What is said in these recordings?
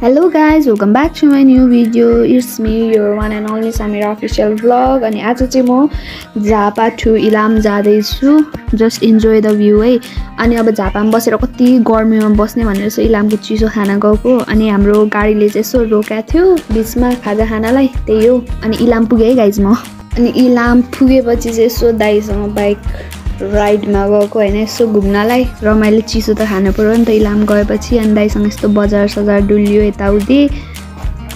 Hello guys, welcome back to my new video. It's me, your one and only Samira official vlog. अनि आज चाहिँ म Jhapa to Ilam जाँदैछु. Just enjoy the view है. अनि अब झापामा बसेर कति गर्मीमा बस्ने भनेर चाहिँ इलामको चिसो खाना गएको. अनि हाम्रो गाडीले चाहिँ यसो रोकेको थियो बीचमा खाजा खानालाई. त्यही हो. अनि इलाम पुगे है गाइज म. अनि इलाम पुगेपछि चाहिँ यसो दाइसँग बाइक राइडमा गएको हैन यसो घुम्नलाई रमाइलो चिसो त खानु पर्यो नि त इलाम गएपछि अनि दाइसँग यस्तो बजार सजार डुल्यो यताउति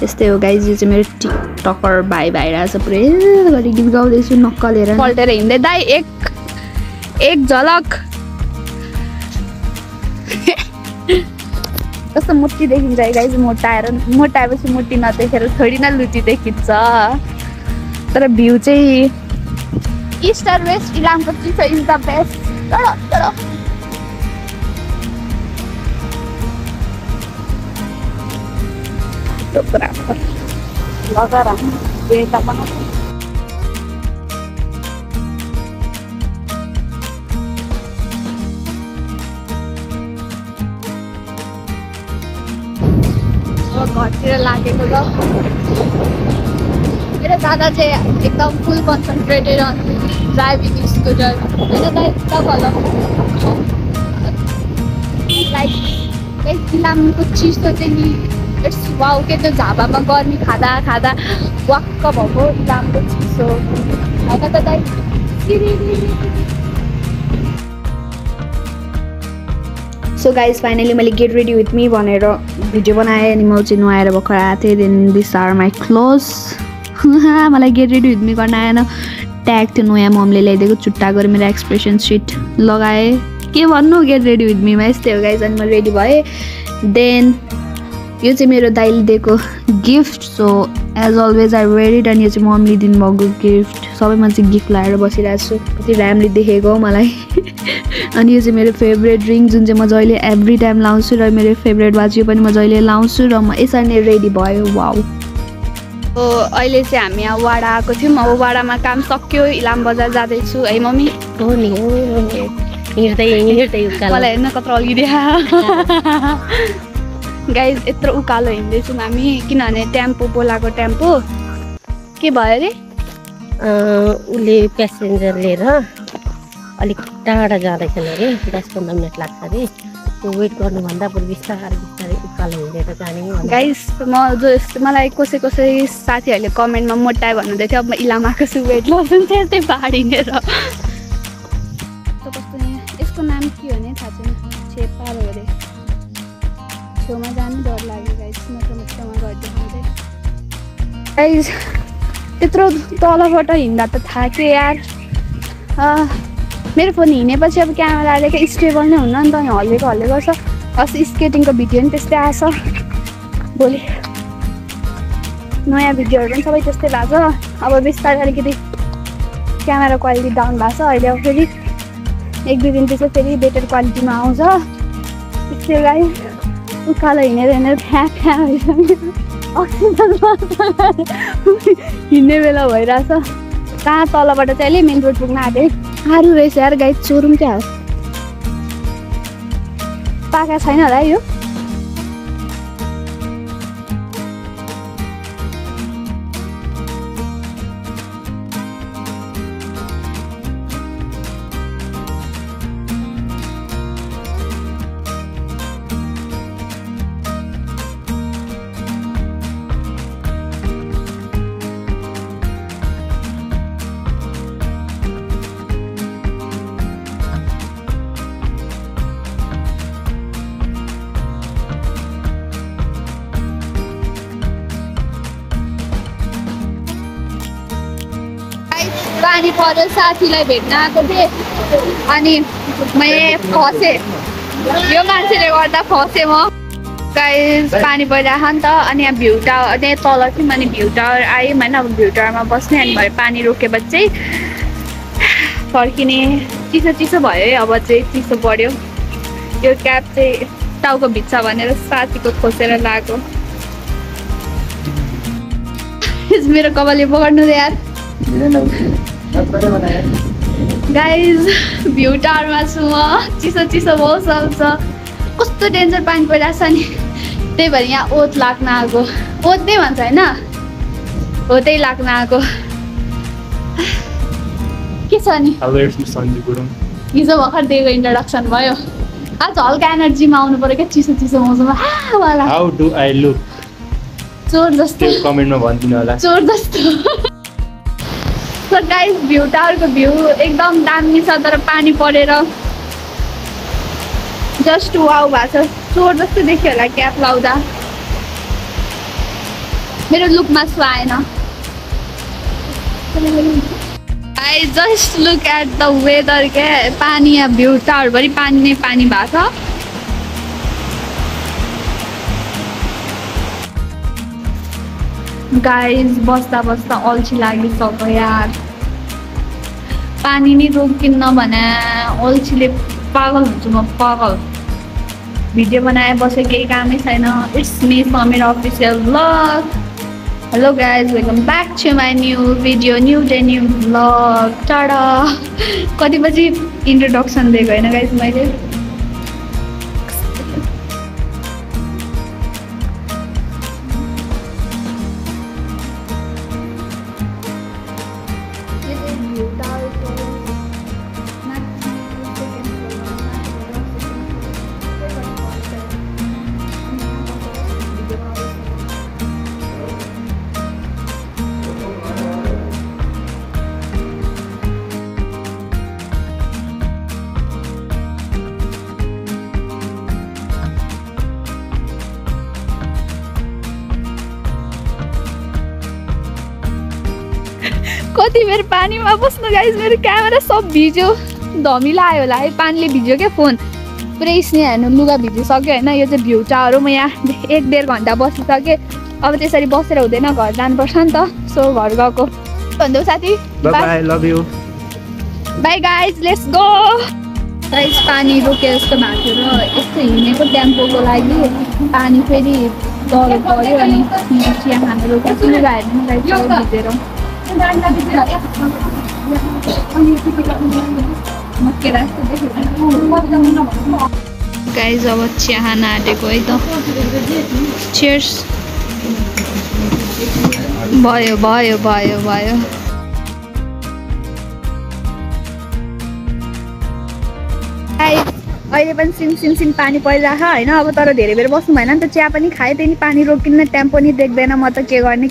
यस्तै हो गाइज यो चाहिँ मेरो टिकटकर भाइ भइरहेछ पुरै गरी गीत गाउँदैछु नक्कलेर पल्टेर हिँड्दै दाइ एक झलक कस्तो मुट्टी देखिन्छ है गाइज मोटाएपछि मुट्टी नदेखेर थोडी न लुटी देखिन्छ तर भ्यू चाहिँ East or West, Ilamko Chiso is the best. Chalo. Photographer. Lagara. Beta mana. So घरतिर लागेको ल मेरो दादा चाहिँ एकदम फुल कन्सन्ट्रेटेड अन ड्राइभिङ स्कुटर होइन दाइ तपाईँहरूलाई लाइक इलामको चिसो चाहिँ नि इट्स वाउ के त्यो झापामा गर्मी खाँदा वाक्क भएको इलामको चिसो होइन त दाइ सो गाइज फाइनली मैले गेट रेडी विथ मी भनेर भिडियो बनाएँ अनि म चाहिँ नुहाएर भर्खर आएको थिएँ then this are my close मलाई गेट रेडी विथ मी गर्न आएन ट्याग थियो नयाँ ममले ल्याइदिएको चुट्टा गरेर मेरो एक्सप्रेसन सिट लगाएँ के भन्नु गेट रेडी विथ मीमा यस्तै हो गाइज अनि म रेडी भएँ देन यो चाहिँ मेरो दाइले दिएको gift so as always I wear it अनि यो चाहिँ ममले दिनुभएको गिफ्ट सबैमा चाहिँ गिफ्ट लगाएर बसिरहेको छु कति राम्ररी देखेको मलाई अनि यो चाहिँ मेरो फेभरेट रिङ जुन चाहिँ म जहिले एभ्री टाइम लाउँछु र मेरो फेभरेट वाच यो पनि म जहिले लाउँछु र म यसरी नै रेडी भयो वाउ अहिले चाहिँ हामी यहाँ वाडा आएको थियौँ अब वाडामा काम सक्यो इलाम बजार जाँदैछु है मम्मी हो नि हिँड्दै मलाई हेर्न कत्रो अल्गिदिया गाइज यत्रो उकालो हिँड्दैछौँ हामी किनभने टेम्पो बोलाएको टेम्पो के भयो अरे उसले प्यासेन्जर लिएर अलिक टाढा जाँदैछन् अरे 10-15 मिनट लाग्छ अरे त्यो वेट गर्नुभन्दा बरु बिस्तारै उकालो हिँडेर जाने गाइस मलाई कसै साथीहरूले कमेन्टमा मोटाए भन्नुहुँदै थियो अब म इलाम आएको छु वेट लस हुन्छ यस्तै पहाड हिँडेर यसको नाम के हो भने थाहा छैन छेपार हो अरे छेउमा जानु डर लाग्यो गाइस मुखमा गरिदिँदै गाइस त्यत्रो तलबाट हिँड्दा त थाक्यो यार मेरो फोन हिँडेपछि अब क्यामेराले के स्टेबल नै हुन्न नि त अनि हल्लेको छ अस्ति स्केटिङको भिडियो पनि त्यस्तै आएछ भोलि नयाँ भिडियोहरू पनि सबै त्यस्तै भएको छ अब बिस्तारै अलिकति क्यामेरा क्वालिटी डाउन भएको छ अहिले अब फेरि 1-2 दिनपछि फेरि बेटर क्वालिटीमा आउँछ त्यस्तै गाइस उकालो हिँडेर हिँड्ने बेला भइरहेछ कहाँ तलबाट चाहिँ अहिले मेन रोड पुग्न आँटे साह्रो रहेछ यार गाइड सोरुम क्या हो पाका छैन होला यो पानी पर्यो साथीलाई भेट्न आएको थिएँ अनि मैले फसेँ यो मान्छेले गर्दा फसेँ म गाइस पानी परिरहेको नि त अनि यहाँ भ्यू टावर त्यहाँ तल थियौँ अनि भ्यू टावर आयौँ होइन अब भ्यू टावरमा बस्ने अनि भरे पानी रोकेपछि चाहिँ फर्किने चिसो भयो है अब चाहिँ चिसो बढ्यो यो क्याब चाहिँ टाउको भिज्छ भनेर साथीको खोसेर लाग्यो मेरो कपालले पकड्नु दे यार गाइज भ्यू टावरमा छु म चिसो मौसम छ कस्तो डेन्जर पानी परिरहेछ नि त्यही भएर यहाँ ओत लाग्न आएको ओत नै भन्छ होइन हो त्यही लाग्न आएको के छ नि हिजो भर्खर दिएको इन्ट्रोडक्सन भयो आज हल्का एनर्जीमा आउनु पर्यो क्या चिसो चिसो मौसममा चोर जस्तो कमेन्टमा भनिदिनु होला चोर जस्तो सो गाइस भ्यू टावरको भ्यू एकदम दामी छ तर पानी परेर जस्ट वाउ भएको छ चोर जस्तो देखियो होला क्याप लाउँदा मेरो लुकमा सुहाएन I just look at the weather क्या पानी यहाँ भ्यू टावरभरि पानी नै पानी भएको छ गाइस बस्दा बस्दा अल्छी लागिसक्यो यार पानी नै रोकिन्न भने अल्छीले पागल हुन्छु म पागल भिडियो बनाए बसे केही कामै छैन it's me Sameer official blog hello guys welcome back to my new video new day new blog टाढा कति बजी इन्ट्रोडक्सन दिएको होइन गाइज मैले कति बेर पानीमा बस्नु गाइज मेरो क्यामेरा सब भिज्यो धमिलो आयो होला है पानीले भिज्यो क्या फोन पुरै स्नेह हेर्नु लुगा भिजिसक्यो होइन यो चाहिँ भ्यू टावर हो म यहाँ 1-1.5 घन्टा बसिसकेँ अब त्यसरी बसेर हुँदैन घर जानुपर्छ नि त सो घर गएको भन्दै साथी by love you by guys let's go guys पानी रोके जस्तो भएको थियो र यस्तो हिँडेको टेम्पोको लागि पानी फेरि डर पऱ्यो अनि चिया खानु रोकेको लुगा हेर्नु गाइज भिजेर गाइज अब चिया खान आँटेको है त चियर्स भयो भयो भयो भयो अहिले पनि सिम पानी परिरहेको होइन अब तर धेरै बेर बस्नु भएन नि त चिया पनि खाएँ त्यही पानी रोकिन्न टेम्पो नि देख्दैन म त के गर्ने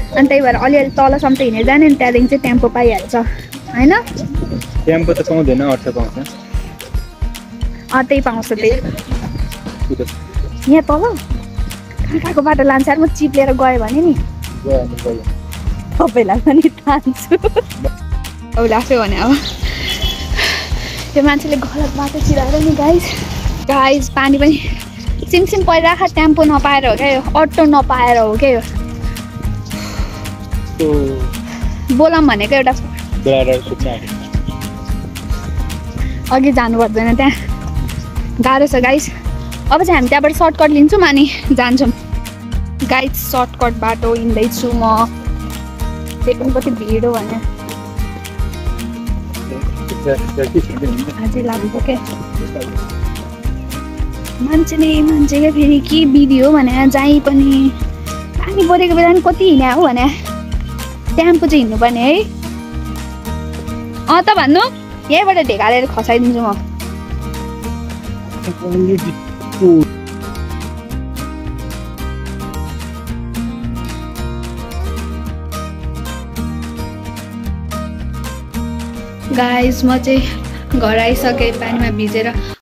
अनि त्यही भएर अलिअलि तलसम्म त हिँडेर जाने नि त्यहाँदेखि चाहिँ टेम्पो पाइहाल्छ होइन टेम्पो त पाउँदैन अटो पाउँछ त्यही पाउँछ त्यही यहाँ तल कहाँको बाटो लान्छ म चिप लिएर गएँ भने नि तपाईँलाई पनि तान्छु अब आफै भने अब त्यो मान्छेले गलत बाटो चिराएर नि गाइज पानी पनि सिम परिरहेको टेम्पो नपाएर हो क्या यो अटो नपाएर हो क्या यो बोलाम भनेको एउटा अघि जानु पर्दैन त्यहाँ गाह्रो छ गाइज अब चाहिँ हामी त्यहाँबाट सर्टकट लिन्छौँ अनि जान्छौँ गाइज सर्टकट बाटो हिँड्दैछु म त्यही पनि कति भिड हो भने अझै लाग्यो क्या मान्छे क्या फेरि के भिडियो भने जहीँ पनि पानी परेको बेला पनि कति हिँड्या हो भने टेम्पो चाहिँ हिँड्नुपर्ने है त भन्नु यहीँबाट ढेकालेर खसाइदिन्छु म गाइस म चाहिँ घर आइसकेँ पानीमा भिजेर